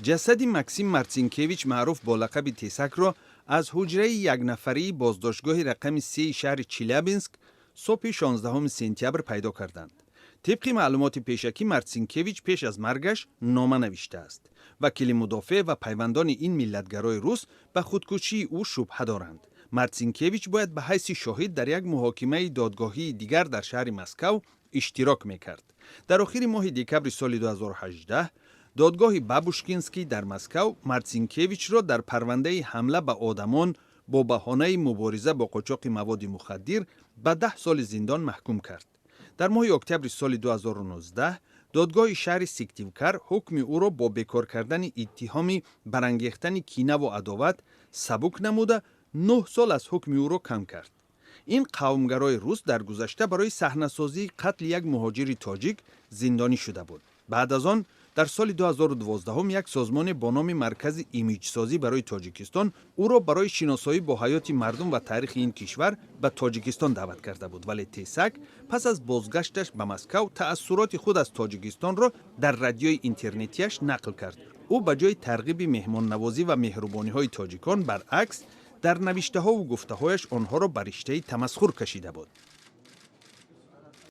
Ҷасади Максим Марцинкевич, маъруф бо лақаби Тесакро, аз ҳуҷраи якнафарии боздоштгоҳи рақами сеи шаҳри Челябинск субҳи 16 сентябр пайдо карданд. Тибқи маълумоти пешакӣ, Марцинкевич пеш аз маргаш нома навиштааст. Вакили мудофеъ ва пайвандони ин миллатгарои рус ба худкушии ӯ шубҳа доранд. Марцинкевич бояд ба ҳайси шоҳид дар як муҳокимаи додгоҳии дигар дар шаҳри Москав иштирок мекард. Дар охири моҳи декабри соли 2018 додгоҳи Бабушкинский дар Москав Марцинкевичро дар парвандаи ҳамла ба одамон бо баҳонаи мубориза бо қочоқи маводи мухаддир ба 10 соли зиндон маҳкум кард. Дар моҳи октябри соли 2019 додгоҳи шаҳри Сыктывкар ҳукми ӯро бо бекор кардани иттиҳоми барангехтани кинаву адоват сабук намуда, 9 сол аз ҳукми ӯро кам кард. Ин қавмгарои рус дар гузашта барои саҳнасозии қатли як муҳоҷири тоҷик зиндонӣ шуда буд. Баъд аз он дар соли 2012 як созмоне бо номи Маркази имиҷсозӣ барои Тоҷикистон ӯро барои шиносоӣ бо ҳаёти мардум ва таърихи ин кишвар ба Тоҷикистон даъват карда буд. Вале Тесак пас аз бозгашташ ба Москав таассуроти худ аз Тоҷикистонро дар радиои интернетиаш нақл кард. Ӯ ба ҷои тарғиби меҳмоннавозӣ ва меҳрубониҳои тоҷикон, баръакс, дар навиштаҳову гуфтаҳояш онҳоро ба риштаи тамасхур кашида буд.